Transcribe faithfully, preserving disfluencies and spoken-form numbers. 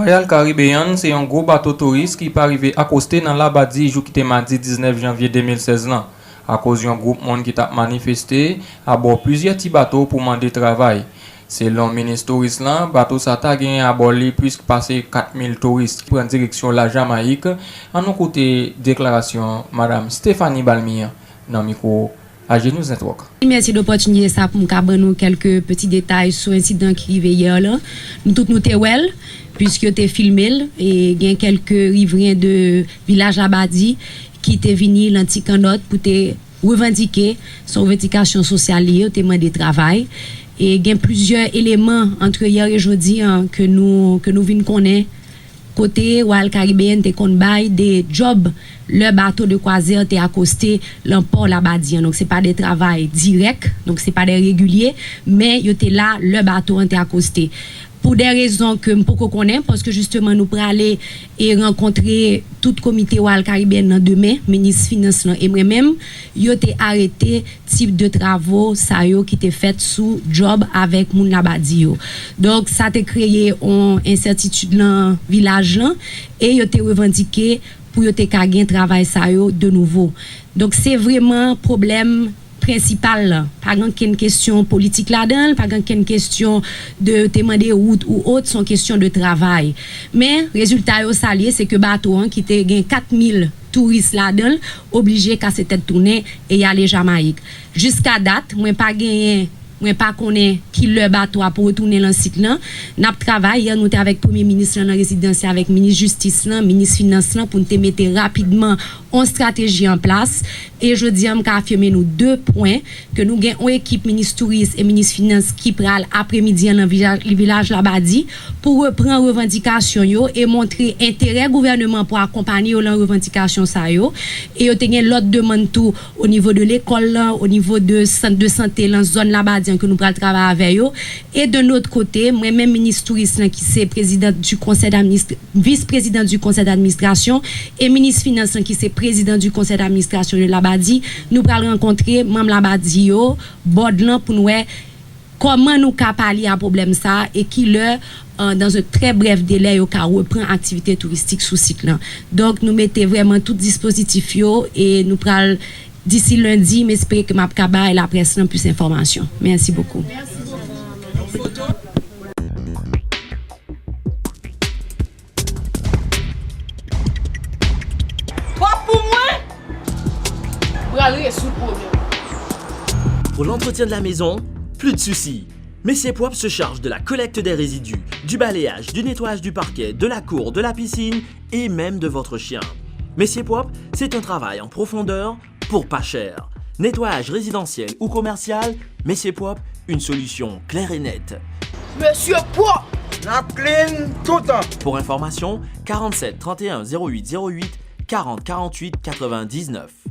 Royal Caribbean se yon gwo bato touris ki pa rive akoste nan Labadi jou ki te madi diznèf janvye de mil sèz lan, akoz yon gwoup moun ki t ap manifeste abò plizyè ti bato pou mande travay. Selon minis touris lan, bato sa ta genyen abò li plis pase kat mil touris ki pran direksyon Lajamayik. Ann nou koute deklarasyon Madam Stephanie Balmy nan mikwo Ajenou Zentwòk. Mèsi dopòtinite sa pou m ka ban nou kèlke peti detay sou ensidan ki rive yè lan. Nou tout nou te wè l, piske yo te filme l, e gen kèlke rivren de vilaj Labadi ki te vini lan ti kannòt pou te revandike, se yon revandikasyon sosyal li ye, yo te mande travay. E gen plizyè eleman antre yè e jodi an ke nou, ke nou vin konnen, kote Royal Caribbean te konn bay de djòb lè bato de kwazè te akoste lan pò Labadi an. Donk, se pa de travay dirèk, donk se pa de regilye, men yo te la lè bato an te akoste. Pou de rezon ke m poko konnen, paske jisteman nou prale e rankontre tout komite Royal Caribbean nan demen, minis finans lan e mwen menm, yo te arete tip de travo sa yo ki te fèt sou djòb avèk moun Labadi yo. Donk, sa te kreye yon ensètitid lan vilaj lan, e yo te revandike pou yo te ka gen travay sa yo de nouvo. Donk, se vreman pwoblèm prensipal lan. Pa gen okenn kesyon politik ladan l, pa gen okenn kesyon de te mande wout ou ot, se yon kesyon de travay. Men, rezilta yo sa l ye, se ke bato an ki te gen kat mil touris ladan l, oblije kase tèt tounen e y ale Jamayik. Jiska dat, mwen pa genyen, mwen pa konnen ki lè bato a pou retounen lan sit lan. N ap travay, yè nou te avèk premye minis lan nan rezidans, avèk minis jistis lan, minis finans lan, pou n te mete rapidman yon estrateji an plas. E jodi an, m ka afime nou de pwen, ke nou gen yon ekip minis touris e minis finans ki pral apremidi an nan vilaj, vilaj Labadi pou repran revandikasyon yo e montre enterè gouvèneman pou akonpanye yo lan revandikasyon sa yo. E yo te gen lòt demann tou o nivo de lekòl lan, o nivo de sant de sante lan zòn Labadi an ke nou pral travay avè yo. E de lòt kote, mwen menm minis touris lan ki se prezidan du konsèy d'administ-, vis prezidan du konsèy d'administrasyon, e minis finans lan ki se prezidan du konsèy d'administrasyon de Labadi, nou pral rankontre manm Labadi yo, bòd lan, pou n wè kòman nou ka palye a pwoblèm sa a e ki lè, euh, dans un très bref délai, yo ka repran aktivite touristik sou sit lan. Donk, nou mete vrèman tout dispozitif yo e nou pral, disi lendi, m espere ke m ap ka bay laprès lan plis enfòmasyon. Mèsi bokou. Pwòp pou mwen, pral rezoud pwoblèm. Pour l'entretien de la maison, plus de soucis. Messier Propre se charge de la collecte des résidus, du balayage, du nettoyage du parquet, de la cour, de la piscine et même de votre chien. Messier Propre, c'est un travail en profondeur pour pas cher. Nettoyage résidentiel ou commercial, Messier Propre, une solution claire et nette. Messier Propre! N ap clean toutan! Pour information, quarante-sept trente et un zéro huit zéro huit, quarante quarante-huit quatre-vingt-dix-neuf.